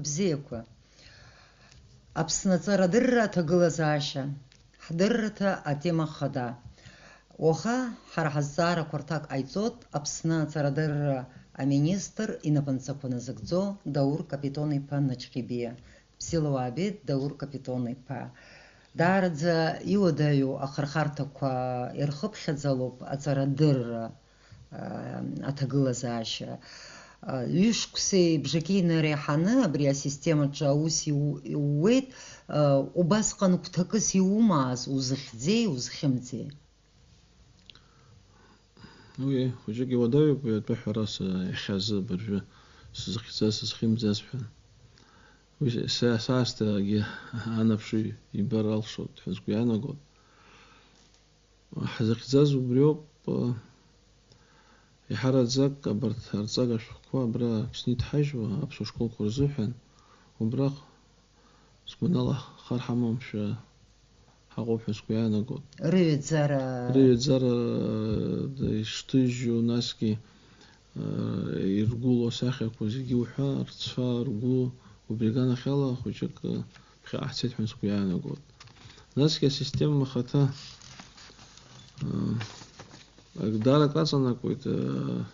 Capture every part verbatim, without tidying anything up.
Бзиақәа. Аԥсны аҵарадырра аҭагылазаашьа. Ҳдырраҭа атема хада. Уаха ҳара ҳазҵаарақәа рҭак ҟаиҵоит Аԥсны аҵарадырра аминистр инапынҵақәа назыгӡо Даур Капитон-иԥа Наҷҟьебиа. Бзиала уаабеит, Даур Капитон-иԥа. Даараӡа иуадаҩу ахырхарҭақәа ирхыԥхьаӡалоуп аҵарадырра, аа, аҭагылазаашьа. Ҩышықәсеи бжаки инареиҳаны абри асистемаҿы аус иу-, иууеит, убасҟан гәҭакыс иумааз узыхьӡеи, узхьымӡеи? Уи хәыҷык иуадаҩуп, уи атәы ҳәарас, иахьазы абыржәы сызхьӡаз, сызхьымӡаз ҳәа. Уи са, са аасҭагьы анаԥшыҩ ибар алшоит ҳәа сгәы иаанагоит. Ҳзыхьӡаз убриоуп, еиҳараӡак абарҭ арҵага шәҟәқәа абра Аԥсны иҭҳажьуа аԥсуа школқәа рзыҳәан, убраҟ, сгәанала, хар ҳамамшәа ҳаҟоуп ҳәа сгәы иаанагоит. Рыҩаӡара. Рыҩаӡара, да, ишҭыжьу, насгьы, а, иргәылоу асахьақәа зегьы уҳәа, рцәа, ргәы, убри аганахьала хәыҷык, а, ԥхьаҟа ҳцеит ҳәа сгәы иаанагоит. Насгьы асистема ахаҭа, а, ак-, даара акраҵанакуеит, а,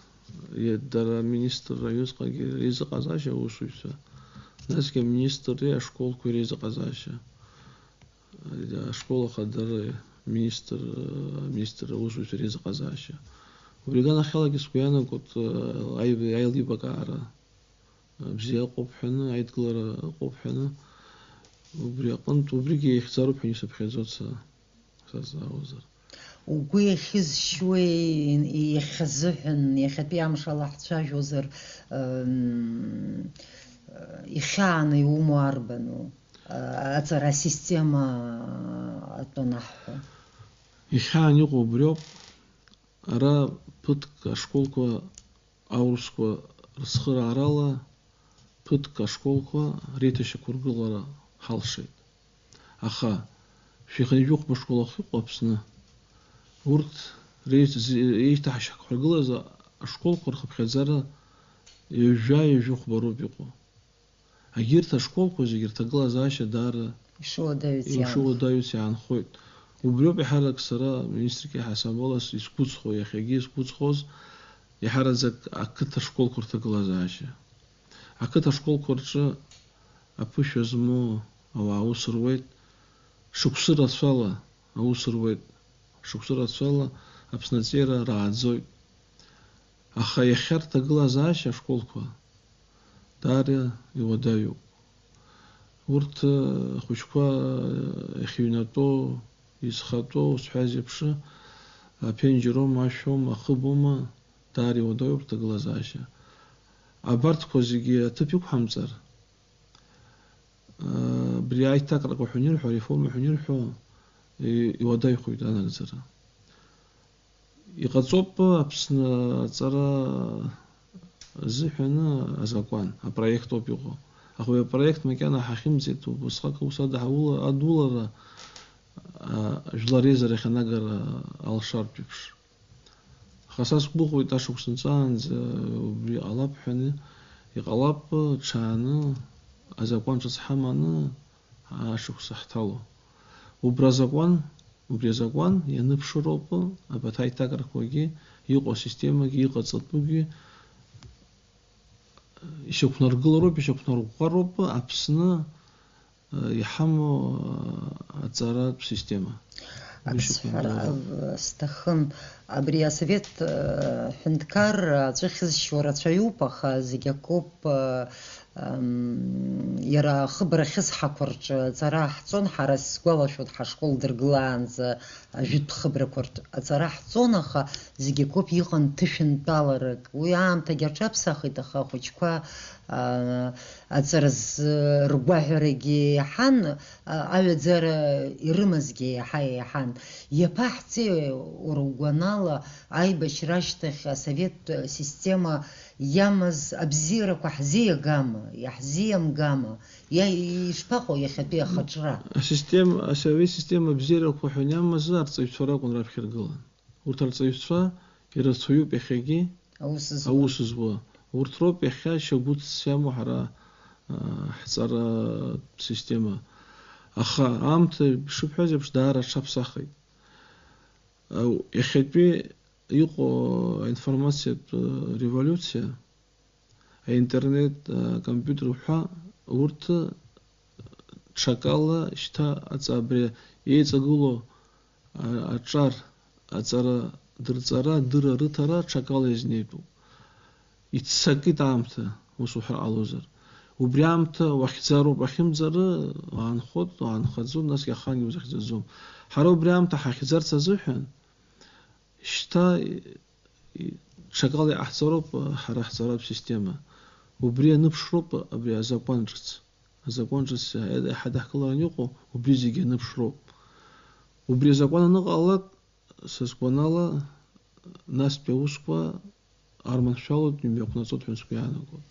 иа-, дара аминистрра аҩныҵҟагьы реизыҟазаашьа аусзуҩцәа, насгьы аминистрреи ашколқәеи реизыҟазаашьа. Ашкол ахадареи, министр, аминистр аусзуҩцәа реизыҟазаашьа. Убри аганахьалагьы сгәы иаанагоит, аи-, аилибакаара бзиа ыҟоуп ҳәаны, аидгылара ыҟоуп ҳәаны. Убри аҟынтә, убригьы ихьӡароуп ҳәа исыԥхьаӡоит са, сазҵаауазар. Угәы иахьызшьуеи, иахьазыҳәан, иахьатәи амш ала ҳцәажәозар, м, ихьааны иумоу арбану? Аҵара асистема атәы анаҳҳәо. Ихьаан иҟоу убриоуп. Ара ԥыҭк ашколқәа аурысқәа рыцхыраарала, ԥыҭк ашколқәа реиҭашьақәыргылара ҳалшеит. Аха шәихынҩажәихәба школ ахьыҟоу Аԥсны, урҭ реиҭ-, реиҭашьақәыргылаз ашколқәа рхыԥхьаӡара ҩажәа-ҩажәихәба роуп иҟоу. Егьырҭ ашколқәа зегьы рҭагылазаашьа даара ишуадаҩыц иаанхоит. Ишуадаҩыц иаанхоит. Убриоуп еиҳарак сара министрк иаҳасабала исгәыҵхо, иахьагьы исгәыҵхоз, еиҳараӡак ақыҭа школқәа рҭагылазаашьа. Ақыҭа школқәа рҿы аԥышәа змоу ауаа аус руеит, шықәсы рацәала аус руеит, шықәсы рацәала Аԥсны аҵеира рааӡоит. Аха иахьа рҭагылазаашьа ашколқәа даара иуадаҩуп. Урҭ, э, ахәыҷқәа, э, иахьыҩнатәоу, изхатәоу, сҳәаз еиԥш, аԥенџьыр аума, ашә аума, ахыб аума, даара иуадаҩуп рҭагылазаашьа. Абарҭқәа зегьы аҭыԥ иқәҳамҵар, э, абри аиҭакрақәа ҳәа анырҳәо, ареформа ҳәа анырҳәо, и-, иуадаҩхоит анагӡара. Иҟаҵоуп Аԥсны аҵара азыҳәаны азакәан, апроект ауп иҟоу. Аха уи апроект макьана ҳахьымӡеит, убасҟак аус ада-, ҳаула-, адулара, а, жәлар реизара ахьанагара алшартә еиԥш. Аха са сгәыӷуеит ашықәс нҵәаанӡа убри ҟалап ҳәаны, иҟалап ҽааны азакәан ҿыц ҳаманы ашықәс ҳҭало. Убра азакәан Убри азакәан ианыԥшыроуп абарҭ аиҭакрақәагьы, иҟоу асистемагьы, иҟаҵатәугьы, ишьақәнаргылароуп, ишьақәнарӷәӷәароуп Аԥсны, э, иҳамоу, э, аҵаратә система. Ак сҳәар, э, сҭахын, абри асовет, э, ҳәынҭқарра аҵәы ахьызшьуа рацәаҩуп, аха зегь акоуп, э, Ам, иара ахыбра ахьызҳақәа рҿы аҵара ҳҵон, ҳара сгәалашәоит, ҳашкол дыргылаанӡа ажәытә хыбрақәа рҿы аҵара ҳҵон, аха зегь акоуп, иҟан ҭышәынтәаларак. Уи аамҭагьы аҽаԥсахит, аха ахәыҷқәа, а, аҵара ззы ргәаҳәарагьы еиҳан, а, аҩаӡара ирымазгьы еиҳа еиҳан. Иаԥаҳҵеи уара угәанала аибашьра ашьҭахь асовет система иамаз абзиарақәа ҳзиагама, иаҳзиамгама, иа-, ишԥаҟоу иахьатәи ахаҿра? Асистема, асовет система абзиарақәа ҳәа иамаз арҵаҩцәа ракәын раԥхьа иргылан. Урҭ арҵаҩцәа ирацәаҩуп иахьагьы аус зуа. Аус зуа. Урҭ роуп иахьа шьагәыҭс иамоу ҳара ҳҵаратә система. Аха аамҭа, ишыбҳәаз еиԥш, даара аҽаԥсахит. Ау, иахьатәи иҟоу аинформациатә, э, револиуциа, аинтернет, э, акомпиутер уҳәа, урҭ ҽакала шьҭа аҵа-, абри еиҵагылоу, а-, аҿар, аҵара, дырҵара, дыра рыҭара ҽакала иазнеитәуп. Иццакит аамҭа, ус уҳәар ҟалозар. Убри аамҭа уахьӡароуп, уахьымӡары уаанхоит, уаанхаӡом, насгьы ахаангьы узахьӡаӡом. Ҳара убри аамҭа ҳахьӡарц азыҳәан, шьҭа, и-, и-, ҽакала иҟаҳҵароуп, ҳара ҳҵаратә система. Убри аныԥшроуп абри азакәан ҿыц. Азакәан ҿыц иаҳа-, иаҳадаҳкыларан иҟоу, убри зегьы аныԥшроуп. Убри азакәан аныҟалалак, са сгәанала, настәи аусқәа арманшәалоит, имҩақәнаҵоит ҳәа сгәы иаанагоит.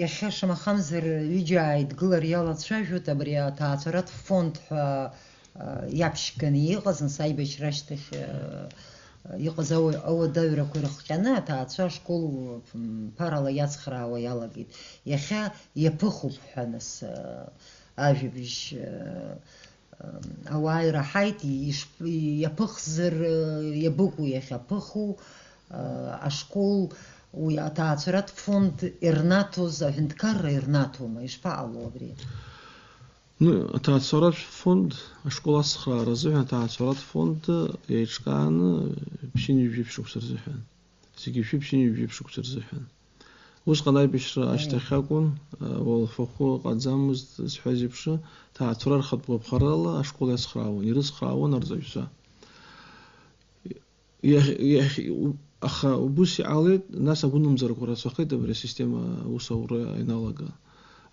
Иахьа шамахамзар ҩыџьа ааидгылар иалацәажәоит абри аҭаацәаратә фонд ҳәа, а, иаԥшьганы иҟаз, нас аибашьра ашьҭахь, а, иҟаз ауа-, ауадаҩрақәа ирыхҟьаны аҭаацәа ашкол, м, ԥарала иацхраауа иалагеит. Иахьа иаԥыхуп ҳәа, нас, а, ажәабжь, а, Ауаа ираҳаит, ишп-, иаԥыхзар, иабыкәу иахьаԥыху, ашкол, уи аҭаацәаратә фонд ирнаҭоз, аҳәынҭқарра ирнаҭома, ишԥаҟало абри? Ну, аҭаацәаратә фонд, ашкол ацхраара азыҳәан аҭаацәаратә фонд еиҿкааны ԥшьынҩажәи жәиԥшь шықәса рзыҳәан. Зегьы шәиԥшьынҩажәи жәиԥшь шықәса рзыҳәан. Усҟан аибашьра Аи. ашьҭахь акәын, уалфахәы ыҟаӡамызт зҳәаз еиԥш, ҭаацәара рхатә гәаԥхарала ашкол иацхраауан, ирыцхраауан арҵаҩцәа. Иахь-, иахь-, у-, аха убыс иҟалеит, нас агәынамӡарақәа рацәахеит абри асистема аус аура ианалага.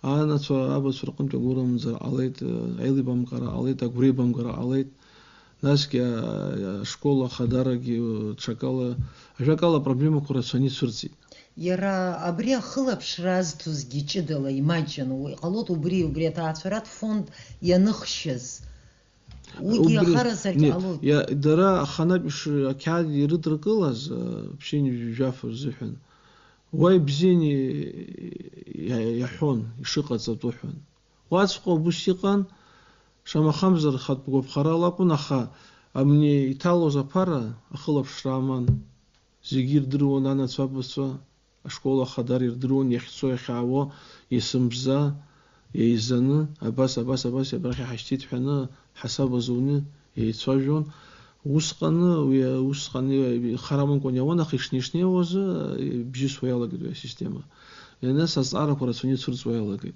Анацәа, абацәа рҟынтә агәынамӡара ҟалеит, аилибамкаара ҟалеит, агәреибамгара ҟалеит. Насгьы, а, ашкол ахадарагьы, ҽакала, ажәакала, апроблемақәа рацәаны ицәырҵит. Иара абри ахылаԥшра азҭозгьы ҷыдала имаҷын, уи ҟалоит убри, убри аҭаацәаратә фонд ианыхшьыз. Уигьы Убри, ахаразаргь не, ҟалоит. иа-, дара аханатә иш-, ақьаад ирыдыркылаз, а, ԥшьынҩажәи жәаф рзыҳәан, уа ибзианы иа-, иаҳәон, ишыҟаҵатәу ҳәан. Уаҵәҟьа убыс иҟан, шамахамзар, хатә гәаԥхарала акәын, аха абни иҭалоз аԥара ахылаԥшра аман. Зегьы ирдыруан анацәа, абацәа, ашкол ахадара ирдыруан иахьцо, иахьаауо, есымша, еизаны, абас, абас, абас, абрахь иҳашьҭит ҳәаны, ҳасаб азуны еицәажәон. Усҟаны, уи, усҟан ихарамамкәан иауан, аха ишнеи-, ишнеиуаз, бжьысуа иалагеит уи асистема. Ианнеи азҵаарақәа рацәаны ицәырҵуа иалагеит.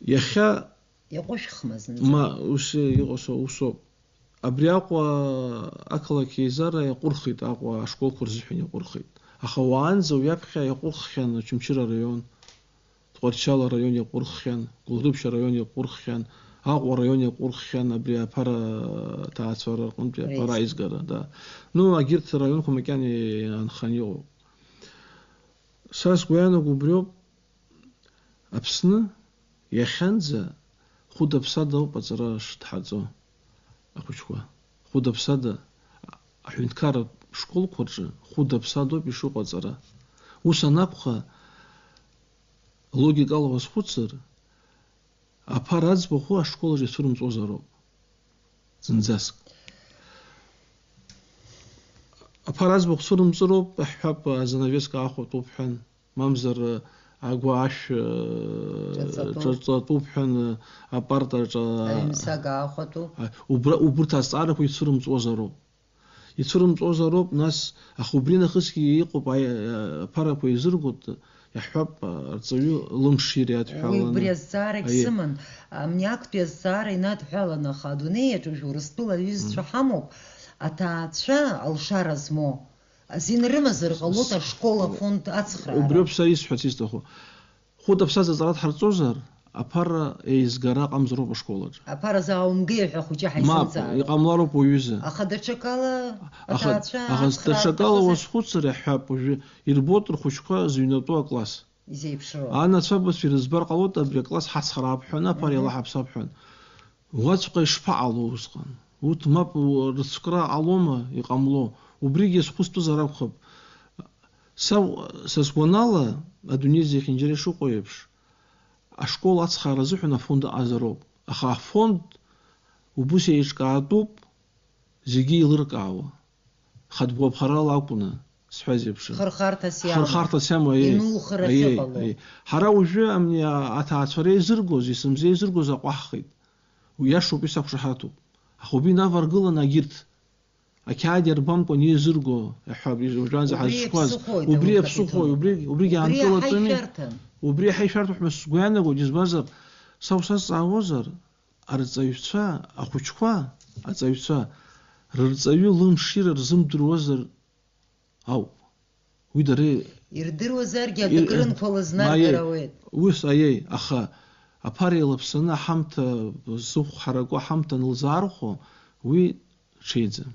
Иахьа Иаҟәышәхма зынӡа? Ма, ус иҟоу усоуп. Абри Аҟәа ақалақь еизара иаҟәырхит, Аҟәа ашколқәа рзыҳәан иаҟәырхит. Аха уаанӡа уи аԥхьа иаҟәырххьан Очамчыра араион, Тҟәарчал араион иаҟәырххьан, Гәылрыԥшь араион иаҟәырххьан, Аҟәа араион иаҟәырххьан, абри аԥара ҭаацәара рҟынтәи аԥара Реизга. аизгара, да. Ну, агьырҭ араионқәа макьана иаанхан иҟоуп. Са сгәы иаанагоу убриоуп, Аԥсны иахьанӡа хәыда-ԥсада ауп аҵара шҭҳаҵо ахәыҷқәа. Хәыда-ԥсада аҳәынҭқарратә школқәа рҿы хәыда-ԥсадоуп ишыҟоу аҵара. Ус анакәха, логикала уазхәыцыр, аԥара аӡбахә ашкол аҿы ицәырымҵуазароуп. Зынӡаск. Аԥара аӡбахә цәырымҵыроуп, ҳҳәап, азанавеска аахәатәуп ҳәан. Мамзар, агәы ашә, э, Ҿаҵатәуп. ҿаҵатәуп ҳәа, э, апартаҿ, а, Аҩымсаг аахәатәуп. а, убра, убырҭ азҵаарақәа ицәырымҵуазароуп. Ицәырымҵуазароуп, нас, аха убри нахысгьы иҟоуп, аи-, а, аԥарақәа еизыргоит, иаҳҳәап, а, арҵаҩы лымшира Уи иадҳәаланы. убри азҵаарагь Аиеи. сыман. Амни актәи азҵаара инадҳәаланы, аха адунеи аҿы уажә Урыстәыла аҩызцәа Мм. ҳамоуп, аҭаацәа алшара змоу. Азин рымазар ҟалоит С-, ашкол афонд ацхраара. Убриоуп са исҳәарц исҭаху. Хәыда-ԥсада ҵара дҳарҵозар, аԥара еизгара аҟамзароуп ашколаҿ. Аԥара зааумгеи ҳәа ахәыҷы Мап, ҳаизымҵаароуп. иҟамлароуп уаҩыза. Аха даҽакала Аха, аҭаацәа аха ацхраара даҽакала аҭахызар? уазхәыцыр иаҳҳәап, уажәы ирбоит рхәыҷқәа зыҩнатәоу акласс. Изеиԥшроу. Анацәа абацәа ирызбар ҟалоит, абри акласс ҳацхраап ҳәа, аԥара Мгм. еилаҳаԥсап ҳәа. Уаҵәҟьа ишԥаҟало усҟан? Урҭ мап у-, рыцәкра ҟалома, иҟамло? Убригьы иазхәыцтәызар акәхап. Са, са сгәанала, адунеи зехьынџьара ишыҟоу еиԥш, ашкол ацхаара азыҳәан афонд ыҟазароуп. Аха афонд убыс еиҿкаатәуп, зегьы еилыркаауа. Хатә гәаԥхарала акәны, сҳәаз еиԥш. Хырхарҭас иамоу. Хырхарҭас иамоу, аиеи. Инулхар Аиеи, ахьыҟало. Аиеи. Ҳара уажәы, амни, а-, аҭаацәара еизыргоз, есымза еизыргоз аҟәаҳхит. Уи иашоуп, исақәшаҳаҭуп. Аха убри инаваргыланы агьырҭ, ақьаад иарбамкәан еизырго, иаҳҳәап, уажәраанӡа Убри ҳазҿқәаз. Иаԥсыхоит, Убри ауха иаԥсыхоит, иҭоума? Убри, убригьы Убри аанкылатәыми? Иаҳа ишәарҭан. Убри иаҳа ишәарҭоуп ҳәа сгәы иаанагоит, избанзар, са усазҵаауазар, арҵаҩцәа, ахәыҷқәа, аҵаҩцәа, рырҵаҩы лымшира рзымдыруазар ауп. Уи дара Ирдыруазаргьы ир-, акрынқәа лызнаргар ма, ауеит. Ус, аиеи, аха аԥара еилаԥсаны аҳамҭа, зыхә ҳараку аҳамҭа анылзаархәо, уи ҽеиӡам.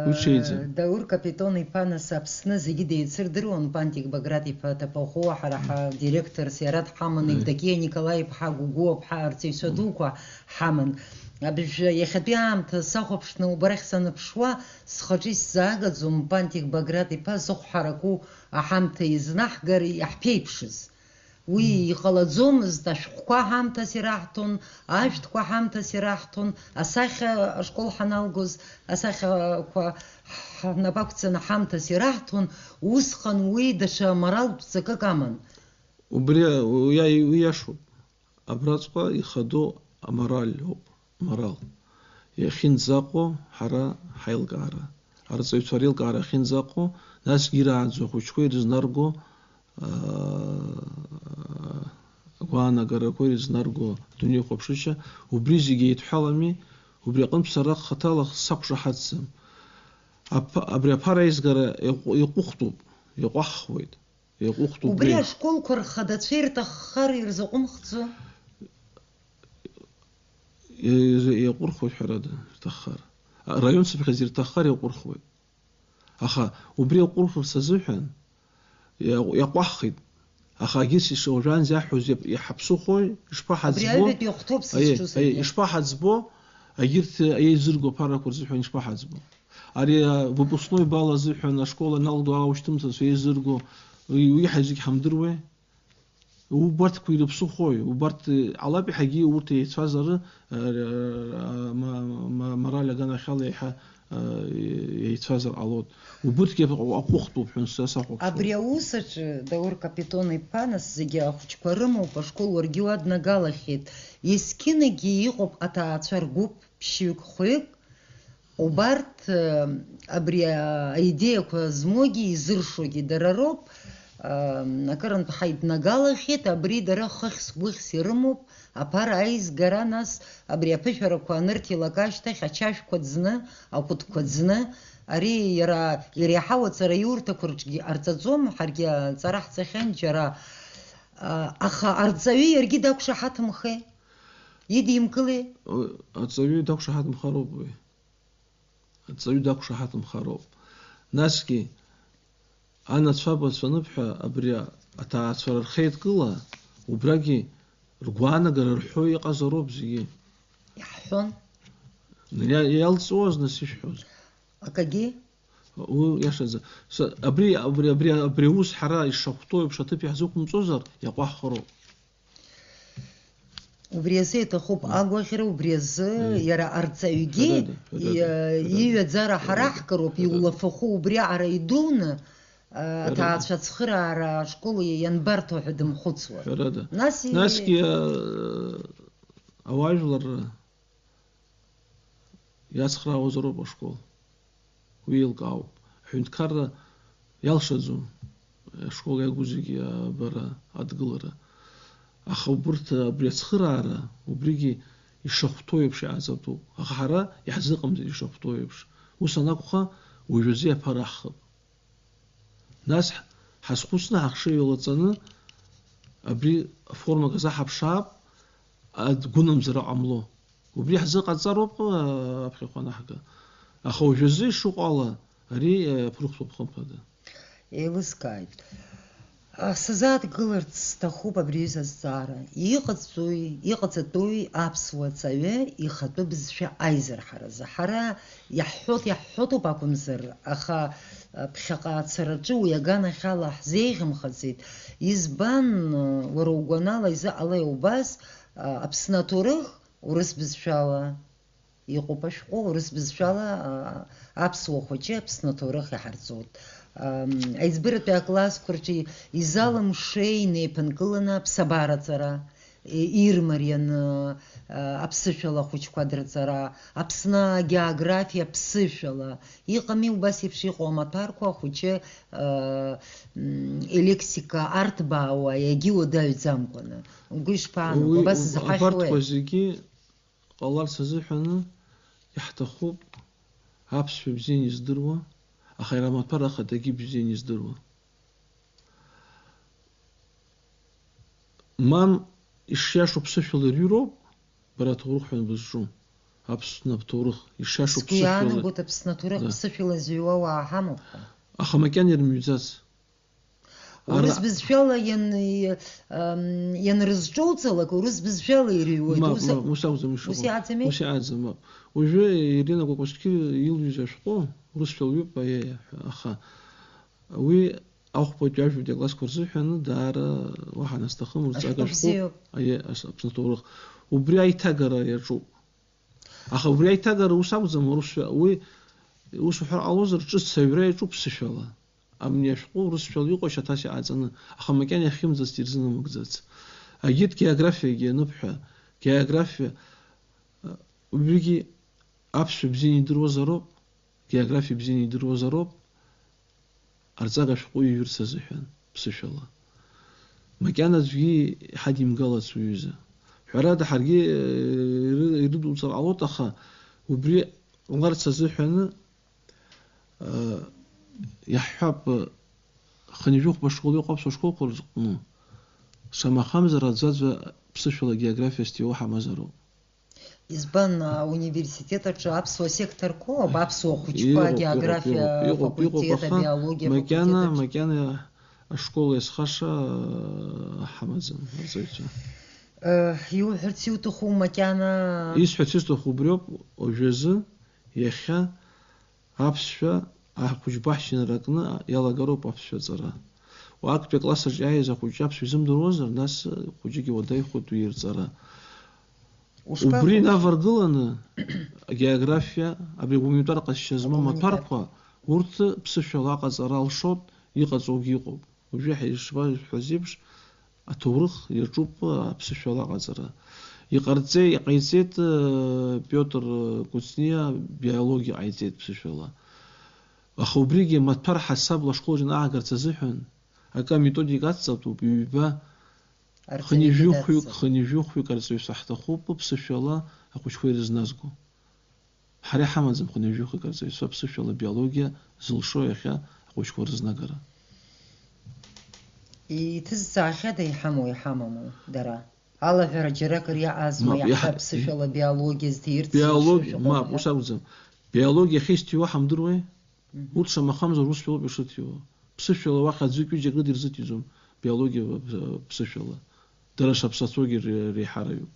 Уи ҽеиӡам. Даур Капитон-иԥа, нас, Аԥсны зегьы деицырдыруан, Пантик Баграт-иԥа Ҭаԥахәуа, ҳара ҳадиректорс иара дҳаман, Аи. Евдокиа Николаи-иԥҳа Гәыгәуа-ԥҳа, арҵаҩцәа Мм. дуқәа ҳаман. Абыржәы иахьатәи аамҭа сахәаԥшны убрахь саныԥшуа, схаҿы исзаагаӡом Пантик Баграт-иԥа зыхә ҳараку аҳамҭа изнаҳгар иаҳԥеиԥшыз. Уи Мм. иҟалаӡомызт, ашәҟәқәа ҳамҭас ираҳҭон, ажәтәқәа ҳамҭас ираҳҭон, асахьа ашкол ҳаналгоз, асахьақәа ҳнапы ақәҵаны ҳамҭас ираҳҭон, усҟан уи даҽа моралтә ҵакык аман. Убри, уи, уи иашоуп. Абраҵәҟьа ихадоу амораль ауп, морал. Иахьынӡаҟоу ҳара ҳаилкаара, арҵаҩцәа реилкаара ахьынӡаҟоу, насгьы ирааӡо ахәыҷқәа ирызнарго, аа, агәаанагарақәа ирызнарго адунеихәаԥшышьа, убри зегьы еидҳәалами, убри аҟынтә сара хаҭала сақәшаҳаҭӡам. Аԥа-, абри аԥара аизгара иаҟә-, иаҟәыхтәуп, иаҟәаҳхуеит. Иаҟәыхтәуп Убри уи. Ашколқәа рхадацәа ирҭаххар ирзаҟәымхӡо? Иа-, иаҟәырхуеит, ҳәарада, ирҭаххар. Араион цыԥхьаӡа ирҭаххар иаҟәырхуеит. Аха убри аҟәырхырц азыҳәан иа-, иаҟәаҳхит. Аха егьыс ишауаҩаанӡа иаҳҳәоз иаԥ-, иҳаԥсыхәои, Абри ишԥаҳаӡбо? Аҩбатәи ахәҭоуп Аиеи, сызҿу аиеи, саргьы. Ишԥаҳаӡбо? Егьырҭ аиеизырго аԥарақәа рзыҳәан ишԥаҳаӡбо? Ари, а, выпускной бал азыҳәан ашкол аналго аушьҭымҭацәа еизырго, уи, уи ҳа зегь ҳамдыруеи? Убарҭқәа ирыԥсыхәои? Убарҭ, э, ҟалап иаҳагьы урҭ еицәазар, э, р-, р-, р-, ма-, ма-, мораль аганахьала еиҳа, э, еицәазар ҟалоит. Убырҭгьы аҟәыхтәуп ҳәа са сахәаԥшуеит. Абри аус аҿы, Даур Капитон-иԥа, нас зегьы ахәыҷқәа рымоуп, ашкол уаргьы уаднагалахьеит. Есқьынагьы иҟоуп аҭаацәа ргәыԥ ԥшьҩык-хәҩык, Убарҭ, э, абри аидеиақәа змоугьы, изыршогьы дара роуп. Э, акырынтә ҳаиднагалахьеит, абри дара хыхьс-гәыхьс ирымоуп, аԥара аизгара, нас абри аԥышәарақәа анырҭилак ашьҭахь ачашәқәа ӡны, акәытқәа ӡны, ари иара иреиҳау аҵараиурҭақәа рҿгьы ҟарҵаӡом, ҳаргьы аҵара ҳҵахьан џьара. Э, аха арҵаҩы иаргьы дақәшаҳаҭымхеи? Идимкылеи? О, аҵаҩы дақәшаҳаҭымхароуп уи. Аҵаҩы дақәшаҳаҭымхароуп. Насгьы, анацәа-абацәа аныбҳәа, абри аҭаацәара рхеидкыла, убрагьы ргәаанагара рҳәо иҟазароуп зегьы. Иаҳҳәон. Иа-, иалҵуаз нас ишәҳәоз. Акагьы? Уи иашаӡа. Са-, абри, абри, абри, абри аус ҳара ишахәҭоу еиԥш аҭыԥ иаҳзықәымҵозар, иаҟәаҳхароуп. Убри азы иаҭахуп Мм. агәаӷьра, убри азы Мм. иара арҵаҩгьы Ҳәарада, ҳәарада, иа-, ҳәарада. Иҩаӡара Ҳәарада, ҳараҳкыроуп, ҳәарада. Иулафахәы убри аҟара идуны, а, Ҳәарада. Аҭаацәа ацхыраара ашкол ианбарҭо ҳәа дымхәыцуа. Ҳәарада. Нас и- Насгьы, а, ауаажәларра иацхраауазароуп ашкол. Уи еилкаауп. Аҳәынҭқарра иалшаӡом ашкол иагу зегьы абара, адгылара. Аха убырҭ, абри ацхыраара, убригьы ишахәҭоу еиԥш иҟаҵатәуп. Аха ҳара иаҳзыҟамҵеит ишахәҭоу еиԥш. Ус анакәха, уажәазы иаԥараҳхып. Нас ҳ-, ҳазхәыцны ҳахшыҩ еилаҵаны абри аформак азаҳаԥшаап, адгәынамӡара ҟамло. Убри ҳзыҟаҵароуп, а, аԥхьахә анаҳга. Аха уажәазы ишыҟоу ала, ари, а, аԥрыхәтәуп, хымԥада. Еилыскааит. Сазааҭгыларц сҭахуп абри аҩыза азҵаара. Иҟаҵои, иҟаҵатәуи аԥсуа ҵаҩы ихатәы бызшәа аизырҳаразы? Ҳара иаҳҳәоит, иаҳҳәоит ауп акәымзар, аха, а, ԥхьаҟа ацараҿы уи аганахьала ҳзеиӷьымхаӡеит. Избан, а, уара угәанала изыҟалеи убас, а, Аԥсны аҭоурых урыс бызшәала? Иҟоуп ашәҟәы, урыс бызшәала, а, аԥсуа хәыҷы Аԥсны аҭоурых иҳарҵоит. Ам, аиҵбыратәи аклассқәа рҿы изалымшеи инеиԥынкыланы аԥсабараҵара, и-, ирмарианы, а, аԥсышәала ахәыҷқәа дырҵара, Аԥсны агеографиа ԥсышәала. Иҟами убас еиԥш иҟоу амаҭәарқәа ахәыҷы, а, м, елексика арҭбаауа, иагьиуадаҩӡамкәаны. Угәы ишԥаанаго, уи абас у-, зҳахьуеи? Абарҭқәа зегьы ҟаларц азыҳәаны иаҳҭахуп аԥсшәа бзианы издыруа, аха иара амаҭәар ахадагьы бзианы издыруа. Мам, ишиашоу ԥсышәала ирҩроуп, бара аҭоурыхҩы бызҿу, Аԥсны аҭоурых, ишиашоу Сгәы ԥсышәала. Иаанагоит Аԥсны аҭоурых, да, ԥсышәала зыҩуа уаа ҳамоуп ҳәа. Аха макьана ирымҩӡац. Урыс Ара- бызшәала иан-, и-, ам, ианрызҿоуҵалак, урыс бызшәала ирыҩуеит. Мап, ус, мап, ус акәӡам ишыҟоу. Ус иаӡами? Ус иаӡам, мап. Уажәы Ирина Кәакәасқьыр илҩыз ашәҟәы урысшәала ҩуп, аиеи, аха уи ахәбатәи ажәабатәи аклассқәа рзыҳәан даара уаҳа насҭахым, рҵага Ашәҟәы ашәҟәы, бзиоуп. Аиеи, ас-, Аԥсны аҭоурых. Убри аиҭагара иаҿуп. Аха убри аиҭагара ус акәӡам, урысшәа, уи ус уҳәар ҟалозар, ҿыц аҩра иаҿуп ԥсышәала. Абни ашәҟәы урысшәала иҟоу шьаҭас иҟаҵаны, аха макьана иахьымӡацт, ирзынамыгӡац. Агьырҭ географиагьы аныбҳәа, географиа, убригьы аԥсшәа бзианы идыруазароуп, географиа бзианы идыруазароуп, арҵага шәҟәы иҩырц азыҳәан, ԥсышәала. Макьана аӡәгьы иҳадимгалац уҩыза. Ҳәарада, ҳаргьы, э, иры-, ирыдуҵар ҟалоит, аха убри ҟаларц азыҳәаны, э, иаҳҳәап, э, хынҩажәи хәба школ иҟоу аԥсуа школқәа рзыҟны, шамахамзар аӡәаӡәа ԥсышәала географиа зҭиуа ҳамазароуп. Избан, ауниверситет аҿы аԥсуа секторқәоуп, аԥсуа хәыҷқәа, иҟоуп, иҟоуп, агеографиа иҟоуп, иҟоуп, факультет, аха абиологиа макьана, факультет аҿы. Макьана ашкол иазхаша ҳамаӡам, арҵаҩцәа. Э, иуҳәарц иуҭаху макьана? Исҳәарц исҭаху убриоуп, уажәазы, иахьа, аԥсшәа ахәыҷ баҳчаҩык аҟны иалагароуп аԥсшәа аҵара. Уа актәи акласс аҿы иааиз ахәыҷы аԥсшәа изымдыруазар, нас хәыҷык иуадаҩхоит уи ирҵара. Ушԥаҟоу? Убри инаваргыланы, агеографиа, абри агуманитар ҟазшьа змоу Агуманитар. Амаҭәарқәа, урҭ ԥсышәала аҟаҵара алшоит, иҟаҵоугьы ыҟоуп. Уажәы ҳа ишԥашәҳәаз еиԥш, аҭоурых иаҿуп аԥсышәала аҟаҵара. Иҟарҵеи-, иҟаиҵеит, э, Пиотр Кәыҵниа, биологиа ҟаиҵеит ԥсышәала. Аха убригьы амаҭәар ҳасабла ашкол аҿы аагарц азыҳәан, акы аметодика ацҵатәуп, ҩба, Арҵаҩы хынҩажәи хәҩык, даццап. Хынҩажәи хәҩык арҵаҩцәа ҳҭахуп, ԥсышәала ахәыҷқәа ирызназго. Ҳара иҳамаӡам хынҩажәи хәҩык арҵаҩцәа ԥсышәала биологиа зылшо иахьа ахәыҷқәа рызнагара. Иҭызҵаахьада иҳамоу, иҳамаму дара? Алаҳәара џьаракыр иаҟазма, мап, иаҳа-, иаҳҳәап, ԥсышәала биологиа зҭирц биологиа, зылшо мап, шәыҟоума? Ус акәӡам. Биологиа иахьа изҭиуа ҳамдыруеи? Мгм. Урҭ шамахамзар урысшәалоуп ишыҭиуа. Ԥсышәала уахь аӡәык-ҩыџьак рыдирзыҭиӡом биологиа ԥ-, ԥсышәала. Дара шаԥсацәоугьы ре-, реиҳараҩуп.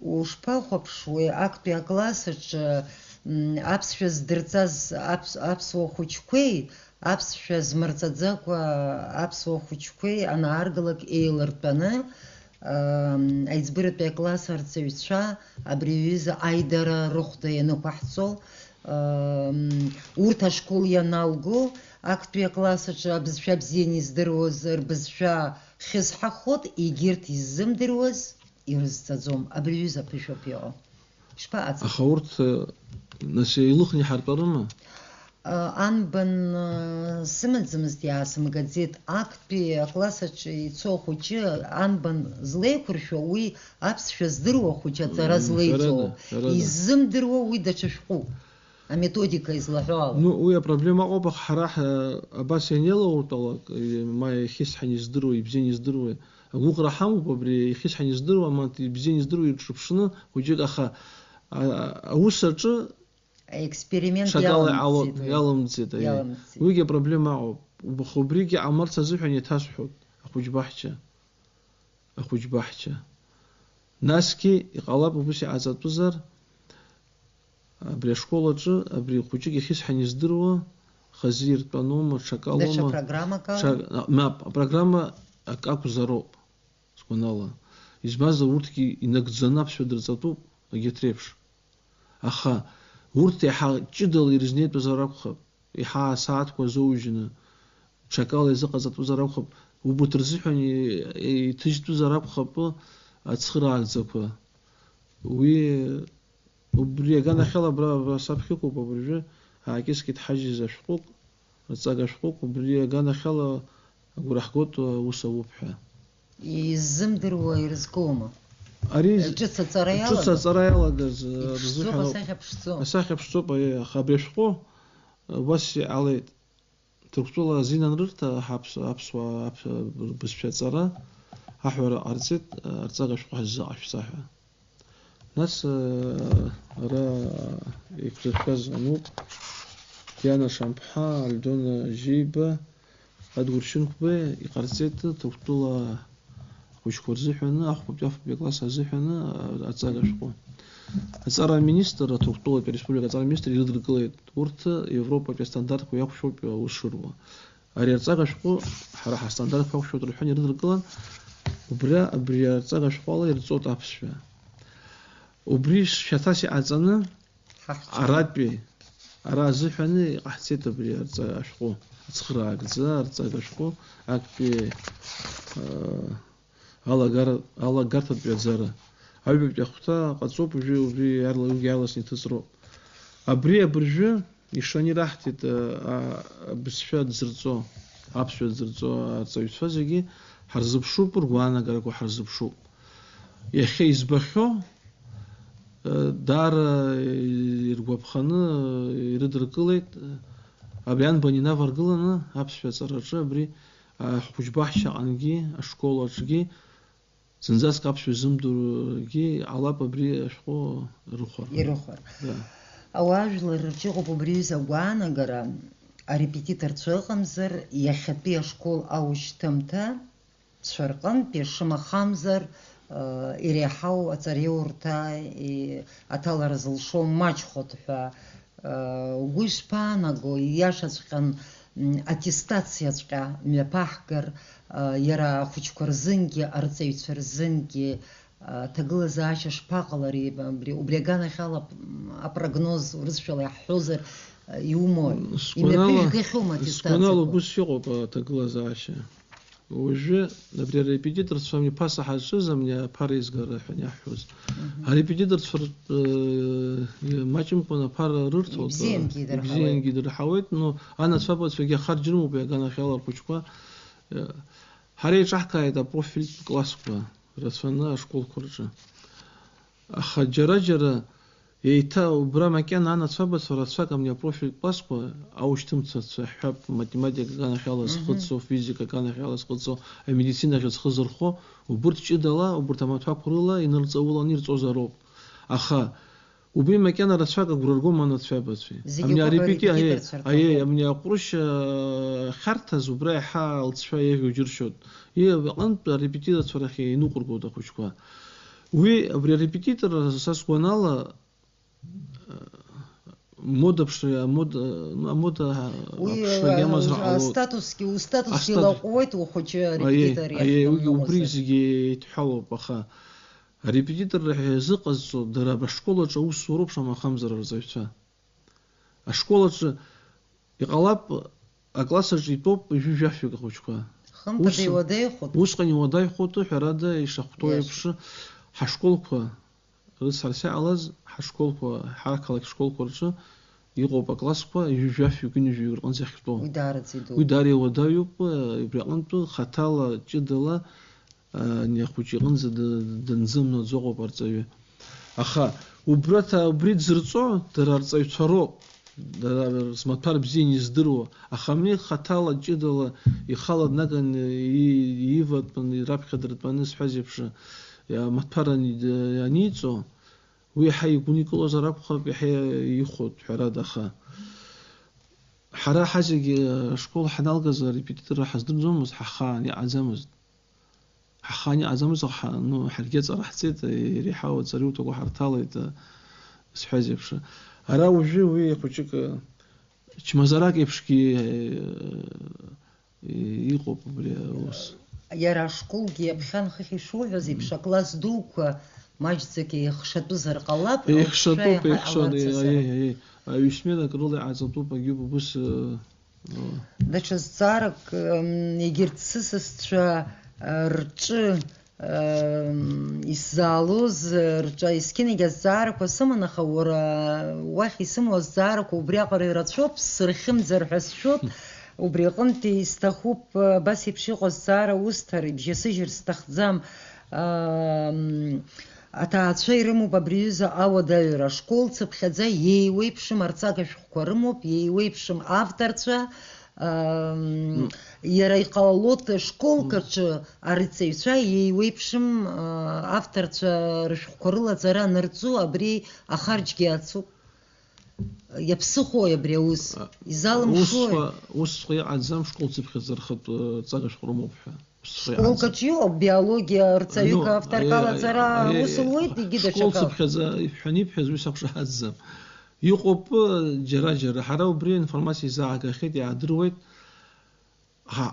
Ушԥахәаԥшуеи, актәи акласс аҿы, м, аԥсшәа здырҵаз аԥс-, аԥсуа хәыҷқәеи, аԥсшәа змырҵаӡакәа аԥсуа хәыҷқәеи анааргалак еилартәаны, ам, аиҵбыратәи акласс арҵаҩцәа абри аҩыза аидара рыхәда ианықәаҳҵо, ам, урҭ ашкол ианалго, актәи акласс аҿы абызшәа бзианы издыруаз рбызшәа хьысҳахот, егьырҭ иззымдыруаз ирызҵаӡом. Абри аҩыза аԥышәоуп иҟоу. Ишԥаҟаҵатәу? Аха урҭ, э, нас еилыхны иҳартәарыма? Э, анбан, э, сымаӡамызт, иаасымгаӡеит. Актәи акласс аҿы ицо ахәыҷы анбан злеиқәыршәо, уи аԥсшәа здыруа ахәыҷы аҵара, м, злеиҵо. Ҳәарада, ҳәарада. Иззымдыруа уи даҽа шәҟәуп. Аметодика излаҳәо ала. Ну, уи апроблема ыҟоуп, аха ҳара ҳа-, абас ианеилауртәалак, э, ма ихьысҳан издыруа, ибзиан издыруа, агәыӷра ҳамоуп абри, ихьысҳан издыруа, ма ибзиан издыруа ирҿыԥшны, хәыҷык, аха, а, а, аус аҿы аексперимент ҽакала иалымҵит иҟало-, уи. Иалымҵит, аиеи. Иалымҵит. Уигьы апроблема ыҟоуп. убахьа убригьы ҟамларц азыҳәан еиҭасҳәоит, ахәыҷбаҳча, ахәыҷбаҳча. Насгьы иҟалап, убас иҟаҵатәызар, абри ашкол аҿы, абри хәыҷык иахьысҳәан издыруа, хазы иртәаноума, ҽакалоума, даҽа программак ала? Ҽа-, мап, апрограмма акы акәзароуп, сгәанала. Избанзар, урҭгьы инагӡаны аԥсшәа дырҵатәуп, егьырҭ реиԥш. Аха урҭ еиҳа ҷыдала ирызнеитәызар акәхап, еиҳа асааҭқәа азоужьны, ҽакала изыҟаҵатәызар акәхап, убарҭ рзыҳәан и-, иҭыжьтәызар акәхап ацхыраагӡақәа. Уи, убри аганахьала абра, абра саԥхьа иҟоуп абыржәы, аакьыскьеит ҳажьыз ашәҟәык, рҵага шәҟәык, убри аганахьала агәра ҳгоит, ус ауп ҳәа. Иззымдыруа ирызкума? Ари з-, ҿыц аҵара ҿыц иалагаз? Аҵара иалагаз, э, Иԥшӡоуп, рзыҳәан ауп. Асахьа ԥшӡоуп. Асахьа ԥшӡоуп, аиеи, аха абри ашәҟәы, э, убас иҟалеит. Ҭырқәтәыла азин анрырҭа, ҳаԥс-, аԥсуаа аԥ-, бызшәа аҵара аҳәара ҟарҵеит, э, арҵага шәҟәы ҳаззыҟашәҵа ҳәа. Нас, э, ара еиқәзыршәаз ануп, Диана Шамԥҳа, Альдона Жьеиба, Адгәыр Шьынқәба иҟарҵеит Ҭырқәтәыла ахәыҷқәа рзыҳәаны, ахәбатәи, афбатәи акласс азыҳәаны, а-, аҵага шәҟәы. Аҵара аминистр, Ҭырқәтәылатәи ареспублика аҵара аминистр ирыдыркылеит урҭ Европатәи астандартқәа иақәшәоуп аус шыруа. Ари арҵага шәҟәы ҳара ҳастандартқәа ақәшәоит рҳәан ирыдыркылан, убра, абри арҵага шәҟәы ала ирҵоит аԥсшәа. Убри шьаҭас иҟаҵаны, Ҳахьчоит. Аратәи, ара азыҳәаны иҟаҳҵеит абри арҵа-, ашәҟәы, ацхыраагӡа, арҵага шәҟәы, актәи, аа, алагара-, алагарҭатәи аӡара. Аҩбатәи ахәҭа ҟаҵоуп, уажәы убри иарла-, уигьы иаарласны иҭыҵроуп. Абри абыржәы ишаны ираҳҭеит, а, а, абызшәа дзырҵо, аԥсшәа дзырҵо арҵаҩцәа зегьы ҳарзыԥшуп, ргәаанагарақәа ҳарзыԥшуп. Иахьа избахьоу, э, даара иргәаԥханы ирыдыркылеит, абри анбан инаваргыланы аԥсшәа аҵараҿы абри, а, ҳхәыҷбаҳча аҟынгьы, ашкол аҿгьы, зынӡаск аԥсшәа ззымдыруагьы иҟалап абри ашәҟәы рыхәара. Ирыхәар. Да. Ауаажәлар рҿы иҟоуп убри аҩыза агәаанагара, арепетиторцәа ыҟамзар, иахьатәи ашкол аушьҭымҭа цәа рҟынтәи, шамахамзар, э, иреиҳау аҵареиурҭа, и-, аҭалара зылшо маҷхоит ҳәа, э, угәы ишԥаанаго, ииашаҵәҟьан, м, аттестациаҵәҟьа мҩаԥаҳгар, э, иара ахәыҷқәа рзынгьы, арҵаҩцәа рзынгьы, э, аҭагылазаашьа шԥаҟалари, абри, убри аганахьала, м, апрогноз урысшәала иаҳҳәозар, э, иумои? Сгәанала, имҩаԥыжәгахьоума аттестациақәа? Сгәанала убыс иҟоуп аҭагылазаашьа. Уажәы абри арепетиторцәа амни ԥаса ҳазҿыз амни аԥара еизгара ҳәа иаҳҳәоз. Мгм. Арепетиторцәа ртә-, э, маҷымкәан аԥара рырҭоит, ибзиангьы э, идырҳауеит. Ибзиангьы идырҳауеит, но анацәа-абацәагьы ахарџь рымоуп иаганахьала рхәыҷқәа. Э, ҳара еиҿаҳкааит апрофильтә классқәа, рацәаны ашколқәа рҿы. Аха џьара-џьара еиҭа убра макьана анацәа-абацәа рацәак амни апрофильтә классқәа, аушьҭымҭацәа ҳҳәап, математика аганахьала Мгм. зхыҵо, физика аганахьала зхыҵо, амедицина ахь зхы зырхо, убырҭ ҷыдала, убырҭ амаҭәақәа рыла инырҵауланы ирҵозароуп. Аха убри макьана рацәак агәра ргом анацәа-абацәеи. Зегьы Амни уҟоуп арепети-, аи, арепетиторцәа аи, рҭахоит. Амни аҟәрышь, а, хьарҭаз убра иаҳа лҵшәа еиӷьу џьыршьоит. Иҟантә арепетиторцәа рахь иныҟәыргоит ахәыҷқәа. Уи, абри арепетитор, са сгәанала, а, мода ԥшра, амода, ну, амода, а, Уи, аԥшрагьы а, амазар а, ҟалоит. Астатусгьы, устатусгьы Астатус. лаҟәуеит ухәыҷы Аиеи, арепетитор аиеи, уигьы иахьыҟоу убри азы. зегьы еидҳәалоуп, аха арепетиторра ҳәа иазыҟазҵо дара абри ашкол аҿы аусуроуп шамахамзар арҵаҩцәа. Ашкол аҿы иҟалап, акласс аҿы итәоуп ҩажәи жәафҩык ахәыҷқәа. Хымԥада Ус, иуадаҩхоит. Усҟан иуадаҩхоит, ҳәарада, ишахәҭоу Иашоуп. еиԥш, ҳашколқәа рыцҳарас иҟалаз, ҳашколқәа, ҳақалақь школқәа рҿы иҟоуп аклассқәа ҩажәи жәафҩык, ҩынҩажәаҩык рҟынӡа иахьтәоу. Уи даараӡа идууп. Уи даара иуадаҩуп, убри аҟынтәы хаҭала, ҷыдала, ани ахәыҷы иҟынӡа д-, данзымнаӡо ыҟоуп арҵаҩы. Аха убра ҭа-, убри дзырҵо дара арҵаҩцәа роуп, дара рзы маҭәар бзианы издыруа, аха абни хаҭала, ҷыдала, ихала днаганы и-, ииватәаны, раԥхьа дыртәаны, сҳәаз еиԥш, иа-, маҭәар ани-, д-, аниҵо, уи иаҳа игәникылозар акәхап, иаҳа ихәоит, ҳәарада, аха Ҳара ҳазегьы ашкол ҳаналгаз арепетиторра ҳаздырӡомызт, ҳахаан иҟаӡамызт. Ҳахаан иҟаӡамызт, аха, ну, ҳаргьы аҵара ҳҵеит, иреиҳау аҵариурҭақәа ҳарҭалеит, сҳәаз еиԥш. Ара уажәы уи хәыҷык, чмазарак еиԥшгьы, иҟоуп убри аус. Иара ашколгьы иаԥхьан хыхь ишуҳәаз еиԥш, акласс дуқәа маҷӡак еихшатәызар ҟалап, еихшатәуп, еиҳа еихшан, ҟаларц азы. Аиеи, аиеи. Ҩсмена акрыла иҟаҵатәуп, агьуп убыс, э, э. Даҽа зҵаарак, м, егьырҭ сысасцәа, э, рҿы, м, исзаалоз, э, рҿы есқьынагь азҵаарақәа сыман, аха уара уахь исымоу азҵаарақәа убриаҟара ирацәоуп, сырхьымӡар ҳәа сшәоит. Убри аҟынтәи исҭахуп, э, абас еиԥш иҟоу азҵаара усҭар, ибжьасыжьыр сҭахӡам. Ам, Аҭаацәа ирымоуп абри аҩыза ауадаҩра, ашкол цыԥхьаӡа еиуеиԥшым арҵага шәҟәқәа рымоуп, еиуеиԥшым авторцәа, ам, Мм. Иара иҟалалоит школк Мм. аҿы арҵаҩцәа еиуеиԥшым, а, авторцәа рышәҟәқәа рылаҵара анырҵо, абри ахарџьгьы ацуп. Иаԥсыхәои абри аус? А, Изалымшои? Усҵәҟьа, усҵәҟьа иҟаӡам школ цыԥхьаӡа рхатә, э, ҵага шәҟәы рымоуп ҳәа. Школк аҿы иҟоуп, биологиа рҵаҩык, ну, авторк, э, алаҵара, э, аус луеит, егьи даҽакала. Школ цыԥхьаӡа ишәҳәаны ибҳәаз уи сақәшаҳаҭӡам. Иҟоуп, э, џьара-џьара. Ҳара убри аинформациа изаагахьеит, иаадыруеит. Ҳа,